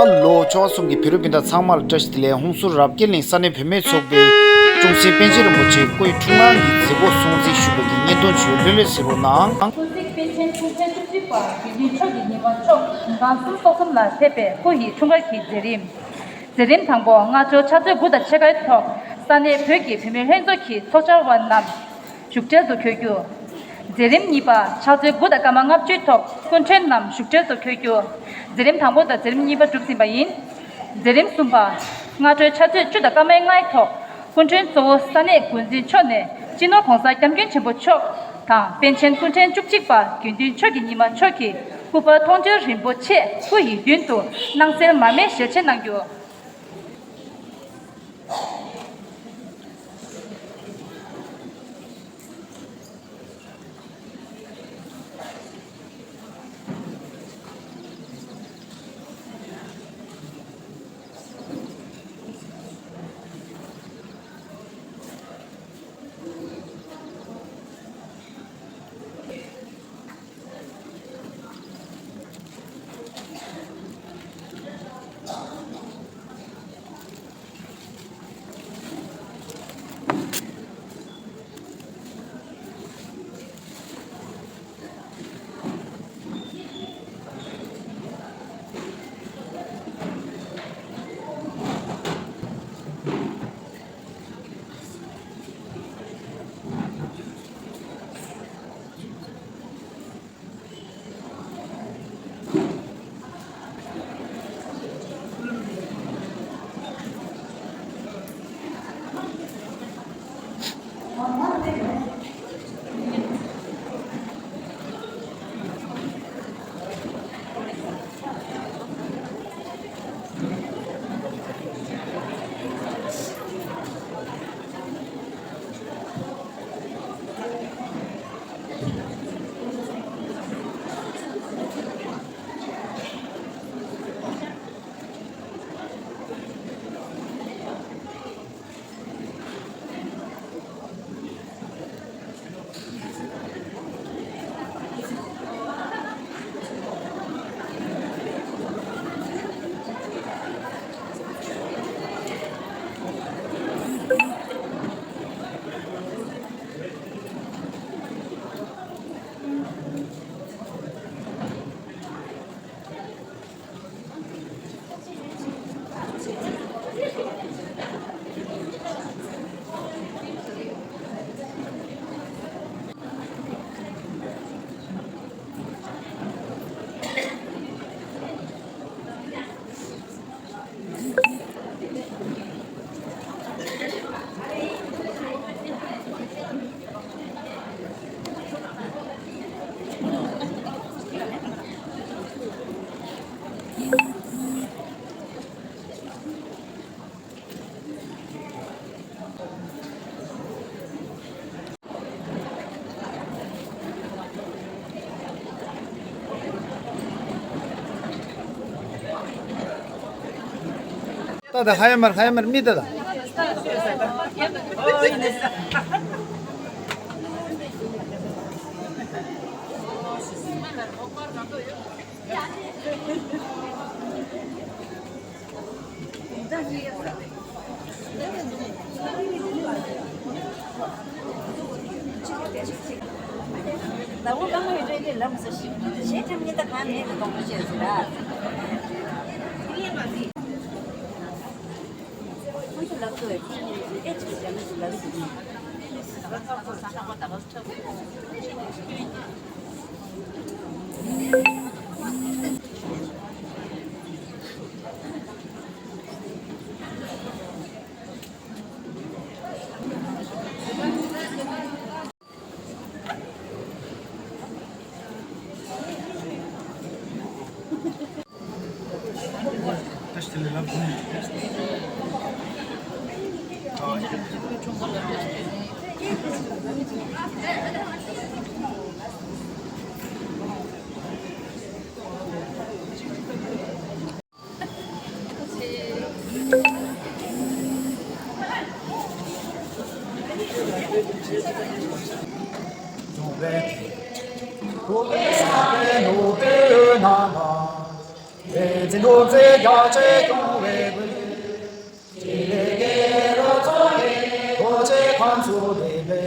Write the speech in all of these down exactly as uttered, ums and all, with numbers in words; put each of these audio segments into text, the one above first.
ལོ། ཆོལ་ཁ་གསུམ་གྱི་བོད་རིགས་སྤུན་ཟླ་ཚང་མར་བཀྲ་ཤིས་བདེ་ལེགས། ཧུན་སུར་རབ་རྒྱས་གླིང་ས་གནས་བུད་མེད་ཚོགས་པའི་ཀྲུང་སྲིད་པཎ་ཆེན་རིན་པོ་ཆེ་སྐུའི་འཁྲུངས་སྐར་གྱི་མཛད་སྒོ་སྲུང་བརྩི་ཞུས་པ་གི་བརྙན་ཐུང་ཞིག་ལྷོད་ལྷོད་གཟིགས་རོགས་གནང་། སྐུ་ཚེ་པཎ་ཆེན་སྐུ་ཕྲེང་བཅུ་གཅིག་པ་དགེ་འདུན་ཆོས་ཀྱི་ཉི་མ་མཆོག་དགུང་གྲངས་སུམ་ཅུ་སོ་གསུམ་ལ་ཕེབས་པའི་སྐུ་ཡི་འཁྲུངས་སྐར་གྱི་མཛད་རིམ། མཛད་རིམ་དང་པོ་སྔ་དྲོ་ཕྱག་ཚོད་དགུ་དང་ཕྱེད་ཀའི་ཐོག་ས་གནས་བོད་ཀྱི་བུད་མེད་ལྷན་ཚོགས་ཀྱི་ཚོགས་བཅར་བ་རྣམས་བཞུགས་གྲལ་དུ་འཁོད་རྒྱུ། མཛད་རིམ་གཉིས་པ་ཕྱག་ཚོད་དགུ་དང་སྐར་མ་ལྔ་བཅུའི་ཐོག་སྐུ་མགྲོན་རྣམས་བཞུགས་གྲལ་དུ་འཁོད་རྒྱུ། མཛད་རིམ་དང་པོ་དང་མཛད་རིམ་གཉིས་པ་གྲུབ་ཟིན་པ་ཡིན། མཛད་རིམ་གསུམ་པ། སྔ་དྲོའི་ཕྱག་ཚོད་བཅུ་དང་སྐར་མ་ལྔའི་ཐོག་སྐུ་མགྲོན་གཙོ་བོ་ས་གནས་འགོ་འཛིན་མཆོག་ནས་སྤྱི་ནོར་༸གོང་ས་༸སྐྱབས་མགོན་ཆེན་པོ་མཆོག་དང་པཎ་ཆེན་སྐུ་ཕྲེང་བཅུ་གཅིག་པ་དགེ་འདུན་ཆོས་ཀྱི་ཉི་མ་མཆོག་གིས་སྐུ་པར་མཐོང་ཆོས་རིན་པོ་ཆེ་སྐུ་ཡི་མདུན་དུ་སྣང་གསལ་མར་མེ་ཞལ་ཕྱེ་གནང་རྒྱུ། ད་ད་ཧ་ཡ་མར་ཧ་ཡ་མར་མི་ད་ད། ཚེ་རྒྱ་ཆེ་སྐྱོང་བའི་མགོན། ཆེ་ལེ་ཀེ་རོ་ཚོ་ལེ་ཁོ་ཆེ་ཁམས་སུ་ལེ་ལེ།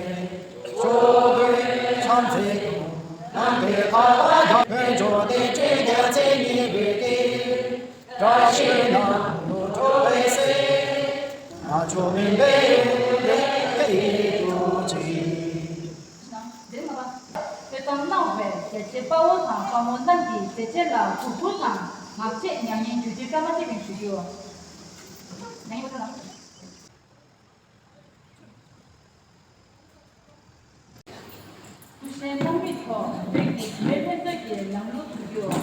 ཆོ་གི་ཆམ་ཚེ་ཀུན་ནམ་པའི་ཁ་བ་རྒྱ་བོད་འབྱོར་ཏེ་ཆེ་རྒྱ་ཚེ་ཉེ་བའི་ཀེ། བཀྲ་ཤིས་ནང་དུ་འགྲོ་བའི་སེམས། ང་ཆོ་མིན་པའི་ཡུལ་ལས་སྐད་དུ་ཅི། དེ་མ་དཔེ་གཏོང་གནང་བའི་རྒྱལ་གཅེས་དཔའ་བོ་དང་དཔའ་མོ་རྣམས་ཀྱི་མཛད་རྗེས་ལ་གུས་བཀུར་དང་ངག་བཅད་ཉམས་ཉེས་རྒྱུ་མཚན་བཀའ་མ་བཅད་པའི་ཞུ་རྒྱུ། ཉམས་ཉེས་པ་དང་། སྐུ་བཞིའི་དམག་མི་ཐོག་བོད་ཀྱི་བུད་མེད་ལྷན་ཚོགས་ཀྱི་ལམ་ལུགས་བསྒྱུར་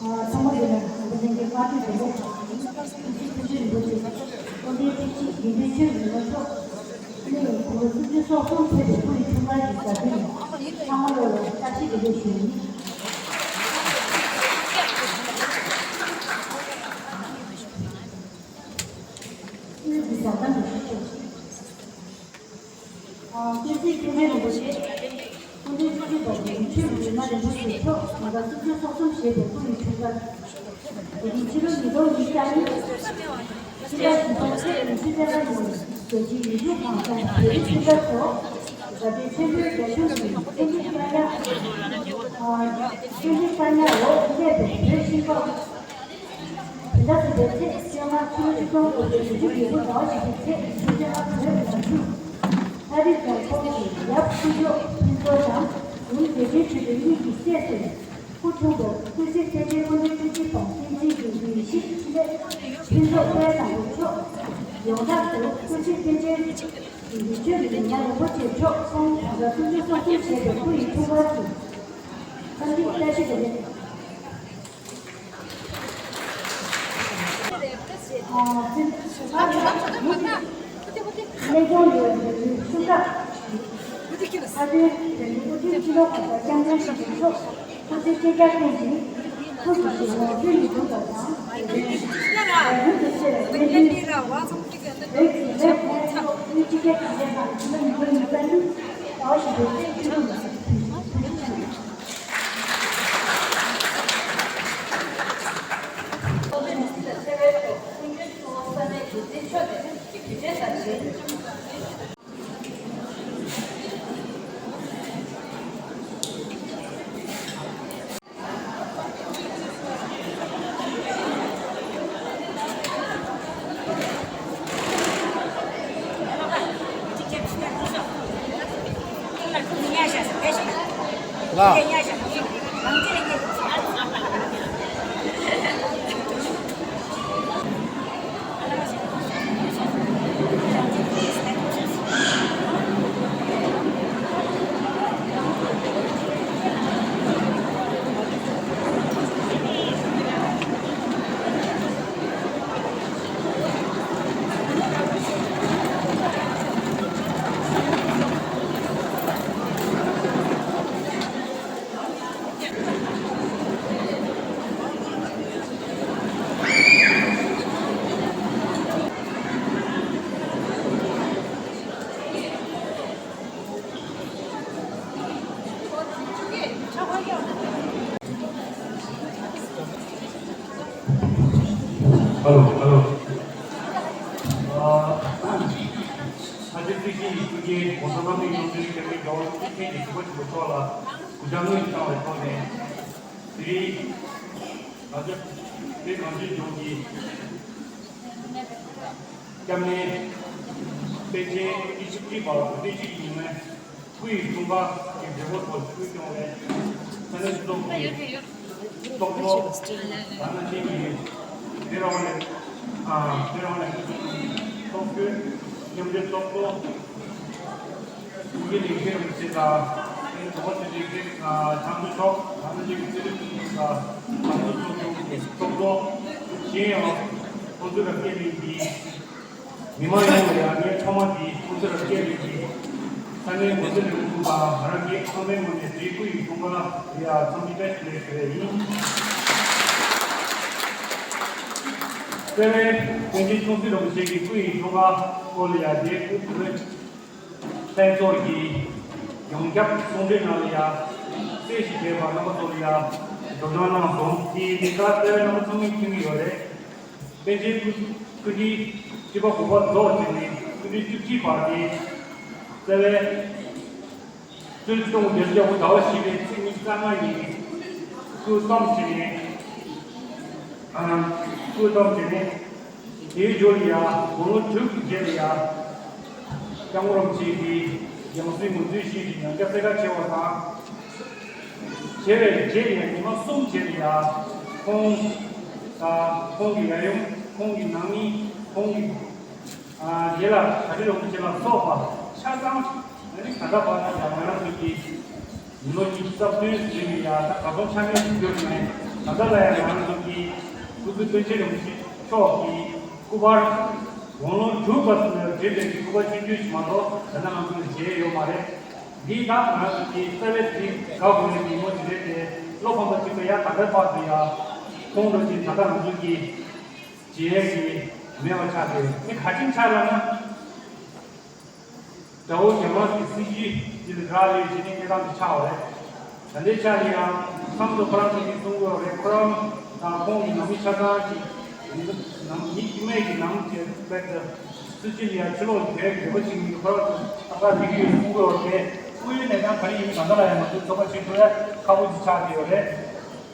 རྒྱུ། ཚང་མ་ལ་ང་ཚོ་ལྷན་རྒྱས་བཀའ་དྲིན་རེད། ཐུགས་རྗེ་ཆེ། རིན་པོ་ཆེ་དགེ་འདུན་ཆོས་ཀྱི་མི་ལ་ཐོབ། ཨ་ནི་གོང་ས་སུམ་ཅུ་སོ་གསུམ་ཕེབས་པའི་སྐུ་ཡི་འཁྲུངས་སྐར་གྱི་གཟའ་ཟླ་ནས་ཚང་མ་ལ་བཀྲ་ཤིས་བདེ་ལེགས་ཞུ་ཡིན། སྐུའི་གཟའ་སྐར་འདི་ཞུ་ཆོག། ཨ། བསྟན་འཛིན་བསྟན་འཛིན་རིན་པོ་ཆེ། སྐུ་ཕྲེང་བཅུ་བཞི་པ་རྒྱལ་ཡུམ་ཆོས་ཀྱི་མ་རིན་པོ་ཆེ་མཆོག་ང་དང་སུམ་ཅུ་སོ་གསུམ་ཞེས་པའི་སྐུ་ཡི་འཁྲུངས་སྐར། དེ་རིང་ཕྱི་ལོ་ཉིས་སྟོང་ཉི་ཤུ་རྩ་གཉིས། ཕྱི་ཟླ་བཞི་པའི་ཚེས་ཉི་ཤུ་རྩ་ལྔ་ཉིན་རྒྱལ་སྤྱིའི་ཡུལ་གྲུ་གང་སར་བོད་རིགས་སྤུན་ཟླ་ཚོ་དགའ་སྤྲོའི་ཆེན་པོའི་རྒྱ་གཞུང་གི་མཚན་ཐོས་བསྐྱངས་ཡག་ཨ། མཚན་ཐོས་བསྐྱངས་ཡག་འོག་གནས་པའི་བོད་ཤིང་པ། དེ་ལྟར་དུ་བོད་ཚེས་བཅོ་ལྔ་ཕྱི་ལོ་ཆིག་སྟོང་དགུ་བརྒྱ་བདུན་ཅུ་དོན་དགུ་ཟླ་བ་བཞི་པའི་ཚེས་ཉི་ཤུ་རྩ་ལྔ་བོད་ནང་བཞིན་ལྷ་རི་རྫོང་ཁོངས་ཀྱི་ཡབ་དཀོན་མཆོག་ཕུན་ཚོགས་དང་ཡུམ་བདེ་ཆེན་ཆོས་སྒྲོན་གཉིས་ཀྱི་སྲས་སུ་སྐུ་འཁྲུངས་པའི་སྐུ་ཚེ་བརྟན་ཅིང་སྐུ་ཚེ་བརྟན་ཅིང་དང་བསྟན་འཛིན་དགེ་འདུན་ཡེ་ཤེས་འཕྲིན་ལས་ཕུན་ཚོགས་དཔལ་བཟང་པོ་མཆོག། ཡོངས་གྲགས་སུ་སྐུ་ཚེ་བརྟན་ཅིང་དགེ་འདུན་ཆོས་ཀྱི་ཉི་མ་རིན་པོ་ཆེ་མཆོག་སྐུ་ཕོ་བྲང་ཁ་སུམ་ཅུ་སོ་གསུམ་ཞེས་པའི་སྐུ་ཡི་འཁྲུངས་སྐར་གྱི་འཚམས་འདྲི་བཀྲ་ཤིས་བདེ་ལེགས། གནས་སྐྱོང་ལས་འགུལ་ཤུགས་དྲག་ཨ་ཏེ་བོད་མིའི་དབུ་ཁྲིད་སྤྱི་ནོར་གོང་ས་སྐྱབས་མགོན་ཆེན་པོ་མཆོག་སྐུ་ཚེ་བསྐལ་བརྒྱར་བརྟན་ཅིང་སྐུ་ཚེ་ཞབས་པད་བརྟན་ཅིང་དུས་ཡུན་རིང་པོ་དང་། རྒྱལ་ཡོངས་ཀྱི་ཆེད་ལས་དཔལ་ལྡན་བོད་ཀྱི་ལས་དོན་ཚོགས་པའི་སྤྱི་ཁྱབ་དྲུང་ཆེ་ཁག་གི་ཐུགས་སྨོན་ཡོད་པའི་བཀའ་འདྲི་ཟླ་བ་བཞི་པའི་ཚེས་བཅུ་དྲུག་ཉིན་ཐུགས་རྗེ་ཆེ། ཚོགས་འདུའི་མི་སེར་ལ་འཚེ་བའི་ཐོག་སྐུ་མགྲོན་གཙོ་བོ་ས་གནས་རྒྱལ་བསྟན་ཕྱོགས་ནས་ ཧ་ལོ། ཧ་ལོ། ཨ། ཨ་ཅེ་ཚེ་ཤིང་གི་སྐུ་སྒེར་༸གོང་ས་༸སྐྱབས་མགོན་ཆེན་པོ་མཆོག་ལ་སྐུ་ཕྲེང་གསུམ་པ་ཆེན་པོ་མཆོག་ལ་གུས་ཕྱག་སྔོན་དུ་བཏང་བའི་ཐོག་ནས། དེ་རིང་ང་ཚོ་བོད་གངས་ཅན་ལྗོངས་ཀྱི་སྐྱབས་གནས་པཎ་ཆེན་སྐུ་ཕྲེང་བཅུ་གཅིག་པ་བོད་དོན་ཆེད་ཀྱི་ཉི་མའི་སྐུ་ཡི་འཁྲུངས་སྐར་གྱི་མཛད་སྒོ་ཐོག་སྐུ་སྐྱོང་བའི་ས་གནས་སྤྱི་ཚོགས་ཀྱི་ཚོགས་གཙོ་ད་ནང་བཞིན་གྱི་བོད་རང་དབང་ལས་ཨ་བོད་རང་དབང་ལས་འགུལ་ཚོགས་ཆུང་གི་ཚོགས་གཙོ་མཉམ་འབྲེལ་ཚོགས་གཙོ། དབུས་རྒྱུན་ལས་འགན་རུ་ཆེ་དང་། དེ་ནི་དོ་དགོང་ཆེ་ཆེ་གི་ཚང་གི་ཆོག་ད་ནི་ཆེ་གི་ཚེ་རིང་ཚོགས་གཙོ་དང་། ཚོགས་གཙོ་གཞན་ཡང་ཁོང་ཚོའི་རབ་རྒྱས་གླིང་གི་མི་མང་ཡོངས་ལ་ཡང་ངའི་ཐོག་མ་དེ་ཁོང་ཚོའི་རབ་རྒྱས་གླིང་གི་ས་གནས་འགོ་འཛིན་ལས་ཁུངས་དང་ང་རང་གི་ཚང་མའི་ངོས་ནས་དེའི་སྐུ་ཡི་འཁྲུངས་སྐར་ལ་ཡང་འཚམས་འདྲི་བཀྲ་ཤིས་བདེ་ལེགས་ཞུ་བ་ཡིན། དེ་བས་དེང་གི་ཆུང་སྲིད་རིན་པོ་ཆེ་གི་སྐུ་ཡི་འཁྲུངས་སྐར་སྐོར་ལ་ཡང་དེའི་སྐུ་དེ་བས། ལྷན་ཚོགས་ཀྱི་ཡོངས་ཁྱབ་གསུང་གྲོས་ནང་ལ་ཡང་གསལ་ཞིག་བྱས་པ་རྣམ་པ་ཚོ་ལ་ཡང་སྒྲོག་སྦྱང་གནང་སོང་། དེའི་དེ་ག་རྩ་བའི་རྣམ་པ་ཚང་མས་མཁྱེན་གྱི་ཡོད་རེད། པཎ་ཆེན་སྐུ་སྐུ་ཕྲེང་བཅུ་པ་དགུ་པ་རྫོགས་བྱས་ནས་སྐུ་ཕྲེང་བཅུ་གཅིག་པ་དེ་རྩ་བའི་སྤྱི་ལོ་ཆིག་སྟོང་དགུ་བརྒྱ་བརྒྱད་ཅུ་ཟླ་བ་བཞི་པའི་ཚེས་ཉི་ཤུ་རྩ་ལྔ་ཉིན་སྐུ་བལྟམས་བྱས་ནས། ཨ། སྐུ་བལྟམས་བྱས་ནས། དེའི་མཇུག་ལ་ཡང་དགུང་ལོ་དྲུག་གི་རྗེས་ལ་ཡང་། སྐྱབས་མགོན་རིན་པོ་ཆེ་གིས་ཡང་སྲིད་ངོས་འཛིན་ཞུས་ཤིང་ཡང་བསྐྱར་གསལ་བསྒྲགས་བྱས་པ་དང་། བྱས་པའི་རྗེས་ལ་ཡང་ཉི་མ་གསུམ་རྗེས་ལ་ཡང་ཁོང་དང་ཁོང་གི་ཡབ་ཡུམ། ཁོང་གི་ནང་མི། ཁོང་གི་ཨ་རྗེས་ལ་གྲ་སྒྲིག་རིན་པོ་ཆེ་ལ་སོགས་པ་ཆ་ཚང་ཨ་ནི་ད་ལྟ་བར་ཡང་ང་རང་ཚོ་གི་ལོ་ཉི་ཤུ་རྩ་བདུན་ཟིན་ནས་ཡང་ད་ག་ཚོད་ཆ་མེད་ཟིན་གྱུར་ནས། ད་ལྟ་ལ་ཡང་ང་རང་ཚོ་གི་སྐུ་ཚེ་དཔལ་ཆེན་རིན་པོ་ཆེ་མཆོག་གི་སྐུ་པར་དགུང་ལོ་དྲུག་པ་ཟིན་པའི་རྗེས་ལ་གི་སྐུ་པར་ཆུང་ཆུང་ཞིག་མ་གཏོགས་ད་ལྟ་ང་ཚོ་ལ་མཇལ་ཡོད་མ་རེད། འདི་ད་ང་རང་ཚོ་གི་རྩ་བའི་དེ་རིང་དགའ་དགོས་ནས་ཀྱི་ངོ་དེ་རེད་དེ། བློ་ཕམ་པ་གཅིག་པ་ཡང་ད་ལྟ་བར་དུ་ཡང་ཁོང་འགྲོ་ཅིང་ད་ལྟ་ང་ཚོ་གི་བྱེད་ཡས་ཀྱི་མེད་པ་ཆགས་ཏེ། དེ་ག་ཅིག་ཆགས་ལ་ན། དགྲ་བོ་རྒྱ་དམར་གྱི་སྲིད་ཇུས་འདི་ལ་རག་ལས་བྱས་ནས་གནས་སྟངས་འདི་ཆགས་པ་རེད། ད་ལྟའི་ཆ་ལ་ཡང་མཚམས་སུ་ཁོ་རང་ཚོ་གིས་གསུང་དགོས་པ་རེད། ཁོ་རང་དང་ཁོང་གི་ནང་མི་ཆ་ཚང་གི་ནང་མི་དཀྱུས་མའི་གི་ནང་གི་དཔེ་ལྟ་སྲིད་ཇུས་ལ་ཡང་ཕྱི་ལོགས་ཀྱི་བོད་ཀྱི་རེ་བ་བྱེད་མཁན་ཁོ་རང་ཚོ་ཨ་ཕ་རིག་གི་ཡོད་གསུང་དགོས་པ་རེད། དངོས་ཡོད་གནས་སྟངས་ག་རེ་ཡིན་མིན་ད་ལྟ་ལ་ཡང་ང་ཚོས་ཚོད་དཔག་བྱེད་ཐུབ་ཡ་ཁག་པོ་ཅིག་ཆགས་བསྡད་ཡོད་རེད།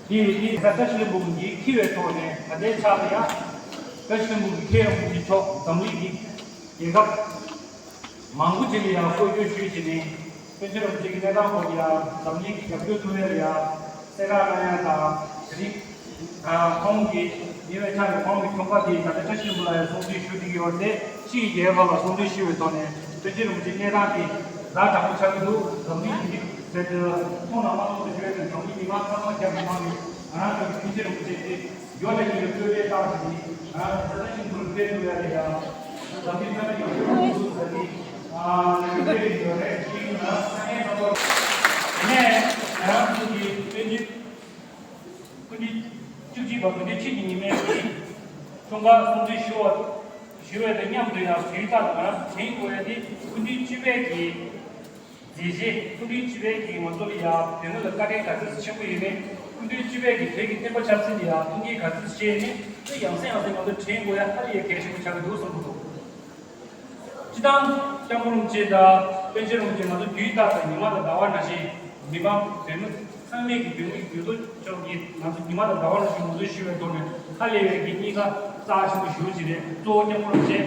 དེ་ཡིན་དུས་ད་ལྟ་བཀྲ་ཤིས་ལྷུན་པོ་གིས་འཁྱེར་བའི་ཐོག་ནས་ད་ལྟའི་ཆ་ལ་ཡང་བཀྲ་ཤིས་ལྷུན་པོ་གིས་འཁྱེར་ཡོང་གི་ཆོག་འཛམ་གླིང་གི་རྒྱལ་ཁབ་མང་པོ་ཅིག་ལ་ཡང་སྐོར་སྐྱོད་ཞུས་བྱས་ནས། དཔལ་ཆེན་རིན་པོ་ཆེ་གི་གནས་སྟངས་སྐོར་ལ་ཡང་འཛམ་གླིང་གི་རྒྱབ་སྐྱོར་ཐུབ་ཡས་ལ་ཡང་གསལ་བསྒྲགས་གནང་ཡ་དང་། དེ་རིང་ཁོང་གི་ཉེ་བའི་ཆར་ནས་ཁོང་གི་འཁྲུངས་སྐར་དེ་ད་ལྟ་བཀྲ་ཤིས་ལྷུན་པོ་ལ་ཡང་སྲུང་བརྩི་ཞུ་བསྡད་ཀྱི་ཡོད་རེད། ཕྱི་ཡི་རྒྱལ་ཁབ་ལ་སྲུང་བརྩི་ཞུ་བའི་ཐོག་ནས་དཔལ་ཆེན་རིན་པོ་ཆེ་གནས་སྟངས་དེ་ཛ་དྲག་པོ་ཆགས་ཀྱི་འདུག་འཛམ་གླིང་གི་ཟེར་དུས་ཁོང་རྣམ་པ་ཚོ་ཞུ་ཡ་དེ་འཛམ་གླིང་མི་མང་ཚང་མ་རྒྱབ་མི་མང་ནས་ང་རང་ཚོ་གི་དཔལ་ཆེན་རིན་པོ་ཆེ་དེ། ཡོ་ལེ་ཉིད་ལ་བསྟོད་པའི་རྟགས་ཀྱིས་ནི་ང་རང་ཚོ་ས་ཆ་ཆེན་པོར་སྤེལ་ཐུབ་ཡ་རེད་ཡ། འཛམ་གླིང་ས་ཆ་ཡོངས་ལ་ཐུགས་སུ་ཟ་ནི་ཨ་ནི་སྤེལ་ཡོད་རེད། དེ་ཡིན་ན་ས་གནས་ཚང་མར། དེ་ནས་ང་རང་ཚོ་གི་དཔལ་འབྱོར་སྐུ་ཕྲེང་བཅུ་གཅིག་པ་དགུ་ནས་ཕྱི་གི་ཉི་མའི་འཁྲུངས་སྐར་སྲུང་བརྩི་ཞུ་བ་ཞུ་བའི་དང་མཉམ་དུ་ཡང་དུས་རྟག་ཏུ་ང་རང་ཚོ་དྲན་དགོས་ཡ་དེ་སྐུ་ཕྲེང་བཅུ་པའི་གི་མཛད་རྗེས། སྐུ་ཕྲེང་བཅུ་པའི་གི་ང་ཚོ་ལ་ཡང་དེ་སྔ་ལ་བཀའ་དྲིན་ག་ཚོད་ཆེན་པོ་ཡོད་མེད། སྐུ་ཕྲེང་བཅུ་པའི་གི་བོད་ཀྱི་བསྟན་པ་ཆབ་སྲིད་ལ་ཡང་མཐུན་རྐྱེན་ག་ཚོད་བྱས་ནས་དེ་ཡང་སེ་ཡང་སེ་ང་ཚོ་དྲན་དགོས་ཡ་ཧ་ལས་ཡ་གལ་ཆེན་པོ་ཆགས་ཀྱི་འདུག་བསམ་གྱི་འདུག་སྤྱིར་བཏང་སྐྱབས་མགོན་རིན་པོ་ཆེ་དང་པཎ་ཆེན་རིན་པོ་ཆེ། ང་ཚོ་དུས་རྟག་ཏུ་ཉི་མ་དང་ཟླ་བ་ནང་བཞིན་མི་མང་བོད་མི་ཚང་མས་ཀྱི་བོད་མི་བོད་ཐོག་ཕྱོགས་ཀྱི་ང་ཚོ་ཉི་མ་དང་ཟླ་བ་ནང་བཞིན་ངོ་སྤྲོད་ཞུ་བའི་ཐོག་ནས་ཧ་ལས་པའི་གི་གཉིས་ཀ་རྩ་ཆེན་པོ་ཞེ་པོ་ཅིག་རེད། གཙོ་བོ་སྐྱབས་མགོན་རིན་པོ་ཆེ་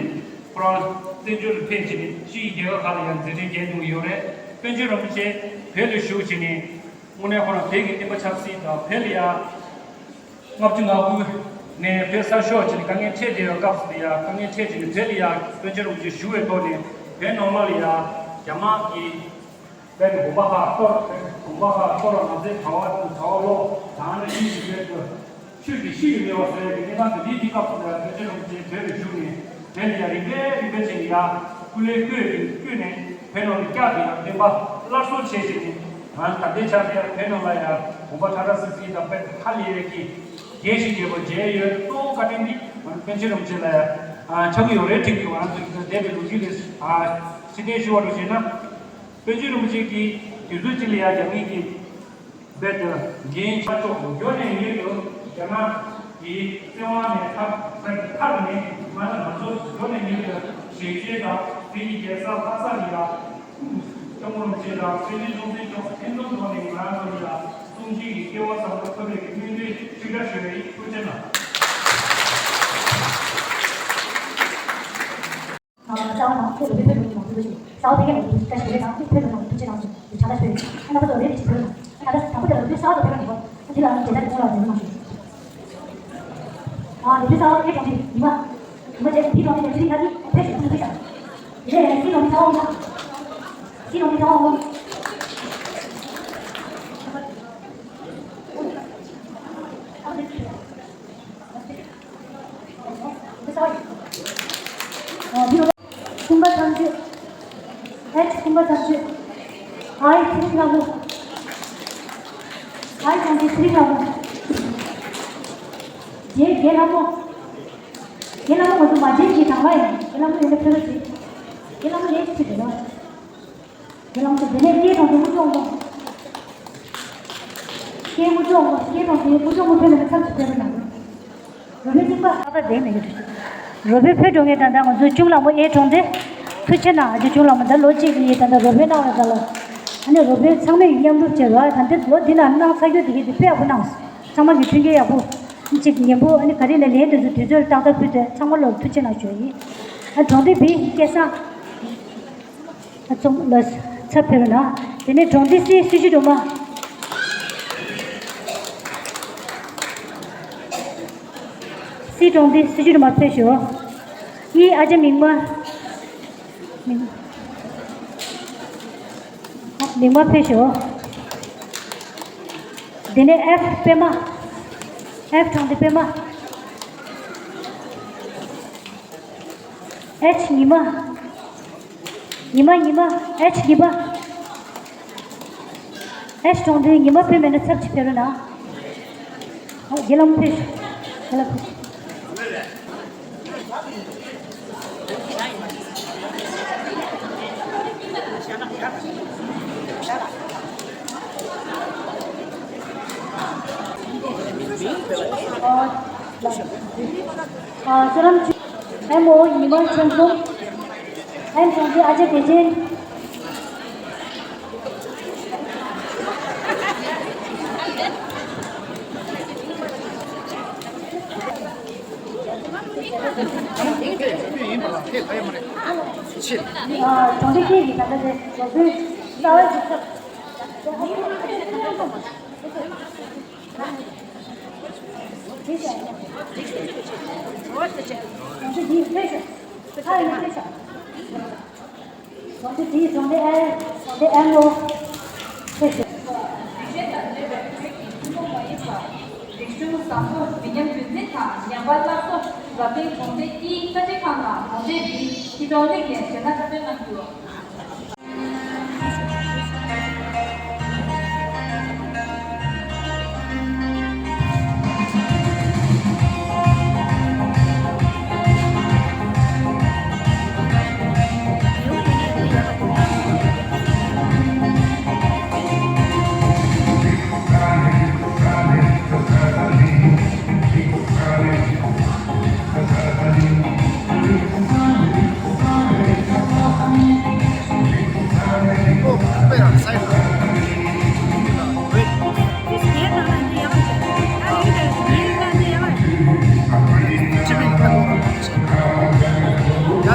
ཁོ་རང་བཙན་བྱོལ་དུ་ཕེབས་བྱས་ནས་ཕྱི་ཡི་རྒྱལ་ཁབ་ཁག་ལ་ཡང་མཛད་འཕྲིན་རྒྱས་གཏོང་གི་ཡོད་རེད། པཎ་ཆེན་རིན་པོ་ཆེ་བོད་ལ་བཞུགས་བྱས་ནས་དངོས་གནས་ཁོ་རང་བོད་ཀྱི་བསྟན་པ་ཆབ་སྲིད་དང་བོད་ལ་ཡང་ལྔ་བཅུ་ང་དགུ་ནས་བོད་གསར་ཤོག་བྱས་ནས་དཀའ་ངལ་འཕྲད་བསྡད་པའི་སྐབས་སུ་ཡང་དཀའ་ངལ་འཕྲད་བྱས་ནས་བོད་ལ་ཡང་པཎ་ཆེན་རིན་པོ་ཆེ་བཞུགས་པའི་ཐོག་ནས་བོད་ནང་ལོགས་ལ་ཡང་རྒྱ་དམར་གྱི་བོད་ཀྱི་དགོན་པ་ཁག་གཏོར། བོད་ཀྱི་དགོན་པ་ཁག་གཏོར་ལ་ང་ཚོའི་གྲྭ་པ་གྲྭ་པ་ལོག་དང་ནི་ཡིད་ཀྱི་བོད་དུ་ཆོས་ཀྱི་གཤིས་ཀྱི་མེད་པ་བཟོ་ཡ་གི་གནས་སྟངས་དེ་འདྲའི་དུས་སྐབས་སུ་ཡང་པཎ་ཆེན་རིན་པོ་ཆེ་བོད་ལ་བཞུགས་ནས་བོད་ལ་ཡང་རིམ་པས་རིམ་པས་བྱས་ནས་ཡང་སྐུ་ལས་བསྐྱོན་བསྐྱོན་ནས་བོད་ནང་ལ་བསྐྱར་དུ་ཡང་བསྟན་པ་སླར་གསོ་བྱས་བྱས་ནས་ང་ད་ལྟའི་ཆར་ལ་ཡང་བོད་ནང་ལ་ཡང་དགོན་པ་ཁྲ་ཁྲ་སིལ་སིལ་དང་དཔེ་ཧ་ལས་པའི་གི་རྒྱས་ཤིང་རྒྱས་པ་མཇལ་ཡོད། གཙོ་བོ་བཀའ་དྲིན་འདི་ང་ཚོ་པཎ་ཆེན་རིན་པོ་ཆེ་ལ་ཡང་ཆགས་ཀྱི་ཡོད་རེད་དྲན་གྱི་ཡོད། ང་ཚོ་འདས་པའི་ལོ་རྒྱུས་ལས་ཕྱིར་དྲན་ཞུ་བ་རུ་བྱས་ན། པཎ་ཆེན་རིན་པོ་ཆེ་གིས་དུས་ཚོད་གཅིག་ལ་ཡང་རྒྱ་མི་གི་རྦད་དེ་འགན་ཆ་ཆོག་མགྱོགས་ནས་མྱུར་དུ་རྒྱ་ནག་གི་བཙོན་དབང་ནས་ཐར་ཐར་ནས་ང་ལ་ང་ཚོ་མགྱོགས་ནས་མྱུར་དུ་ཞིང་ཆེན་དང་བོད་ཀྱི་རྒྱལ་ས་ལྷ་ས་ནས་ཡང་སྐྱབས་མགོན་རིན་པོ་ཆེ་དང་སྲིད་སྤྱི་སྐྱོང་གསལ་མཆོག་ལྷན་འཛོམས་ཐོག་ནས་ང་རང་ཚོ་ལ་གསུང་ཆོས་ཀྱི་སྐལ་བ་བཟང་པོ་ཐོབ་པའི་སྨོན་འདུན་ཞུ་འདྲ་ཞུ་བའི་ཐུགས་རྗེ་གནང་། ཨ། རྩ་བ་དང་ཁྱེད་རང་ཚོ་བོད་པའི་ནང་དུ་འདུག་ཅིང་རྩ་བ་ཕལ་སྐད་ནང་དུ་བཀའ་ཞིག་རེད་དང་ཁྱེད་བོད་པའི་ནང་དུ་ཐུགས་རྗེ་གནང་ཞུ་དྲན་པ་ཞུ་ཡིན། ཨ། རྣམ་པ་ཚོ་རེ་རེ་ཞིག་བོད་ནང་ད་ལྟ་དང་པོ་དེ་ལ་བོད་ས་བ་དང་བོད་ནང་འདུག་འདི་ལ་ང་འབྲེལ་ཐག་ཆུང་ལ་འབྲེལ་གནང་ཞུ། ཨ། བོད་ས་བ་ཨེ་གྲོང་ཁྱེར་ཉི་མ་ཉི་མ་རྗེ་བི་གྲོང་ཁྱེར་ནས་ཆུ་རིན་ཁ་གི་ཕེབས་ཞུ་ཐུགས་རྗེ་ཆེ། དེ་ནས་སི་གྲོང་ཁྱེར་ཚ་བ་ཡིན་ན། སི་གྲོང་ཁྱེར་ཚ་བ་ཡིན་ན། ཁུངས་པ་ཐམས་ཅད། ཨེ་ཁུངས་པ་ཐམས་ཅད། ཨའི་ཚེ་རིང་ལྷ་མོ། ཨའི་ཐམས་ཅད་ཚེ་རིང་ལྷ་མོ། རྗེ་རྒྱལ་ལྷ་མོ། རྒྱལ་ལྷ་མོ་ང་ཚོ་མ་བརྗེད་ཀྱི་དང་བ་ཡིན། རྒྱལ་ལྷ་མོ་ཡོད་ན་ཕེབས་རོགས་བྱེད། རྒྱལ་ལྷ་མོ་ཡོད་ཅི་ཕེབས་རོགས། རྒྱལ་ལྷ་མོ་ཚོ་དེ་ནས་སྐྱེས་དང་དེ་མུ་ཅོང་མོ། སྐྱེས་མུ་ཅོང་མོ། སྐྱེས་དང་དེ་མུ་ཅོང་མོ་ཕེབས་ན་ཚབ་ཅིག་ཕེབས་རོགས་གནང་། རོ་པའི་རྙིང་པ་ཨ་ཕ་བསྡད་མེད་ཀྱི་འདུག་རོ་པའི་ཕེབས་འགྲོ་མཁན་ད་ལྟ་ང་ཚོ་ཅུང་ལ་མོ་ཨེ་གྲོང་སྡེ། ཐུགས་རྗེ་གནང་ཨ་ཅེ་ཅུང་ལ་མོ། ད་ལོ་གཅིག་གི་ད་ལྟ་རོ་པའི་གནང་བ་ད་ལོ། ཨ་ནི་རོ་པའི་ཚང་མས་མཉམ་རུབ་བྱས་རོགས། ད་འདི་ལོ་འདི་ནང་གནང་ཚར་རྒྱུ་དེ་གི་དེ་དཔེ་ཡག་པོ་གནང་སོང་། ཚང་མ་གི་མཐུན་རྐྱེན་ཡག་པོ། གཅིག་ཉན་པོ། ཨ་ནི་ག་རེ་ལ་ལན་དེ་ཚོ་དུས་ཚོད་ཏག་ཏག་ཕུལ་ཏེ་ཚང་མ་ལོ་ཐུགས་རྗེ་གནང་ཞུ་ཡིན། ཨ་གྲོང་སྡེ་བི་སྐལ་བཟང་། ཨ་ཚོམ་ལ་ཚབ་ཕེབས་རོགས་གནང་། དེ་ནས་གྲོང་སྡེ་སི་སྲི་ཞུ་སྒྲོལ་མ། སི་གྲོང་སྡེ་སྲི་ཞུ་སྒྲོལ་མ་ཕེབས་ཤོག་གཉིས་ཨ་ཅག་མིག་དམར། མིག་མིག་དམར་ཕེབས་ཤོག་དེ་ནས་ཨེཕ་པད་མ། ཨེཕ་གྲོང་སྡེ་པད་མ། ཨེཆ་ཉི་མ། ཉི་མ་ཉི་མ། ཨེཆ་ཉི་མ། ཨེཆ་གྲོང་སྡེ་ཉི་མ་ཕེབས་མེད་ན་ཚབ་ཅིག་ཕེབས་རོགས་གནང་། ཨོ་རྒྱལ་ལམ་ཕེབས་ཤོག་རྒྱལ་ལམ་ཕེབས་ཤོག་ཨ། ཨ། ཚོགས་ལམ་ཆུ། ཨེམ་ཨོ་ཉི་མ་ཆོས་འཛོམས། ཨེམ་གྲོང་སྡེ་ཨ་ཅག་བདེ་ཆེན། ཨ། གྲོང་སྡེ་ཁྱེད་ཀྱིས་ད་ལྟ་དེ་ལོ་དགུའི་རྩ་བའི་གཞི་ཁྱབ། གྲོང་སྡེ་འདིའི་གྲོང་སྡེ་ཨེ། གྲོང་སྡེ་ཨེ་མོ། ཕེབས་ཤོག་རིག་གཞུང་བཟང་པོ་མི་ཉམས་རྒྱུན་འཛིན་དང་ཉམས་པ་སླར་གསོ་རབ་བརྟན་གྲོང་སྡེ་ཨིའི་བཀའ་ཁྲིད་ཁང་ནང་གྲོང་སྡེ་འདིའི་སྤྱི་ཚོགས་གླིང་ནས་གཞས་སྣ་འཁྲབ་སྟོན་གནང་རྒྱུ།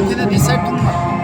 ད་དེ་ནས་འདི་སའི་ཐུང་མ།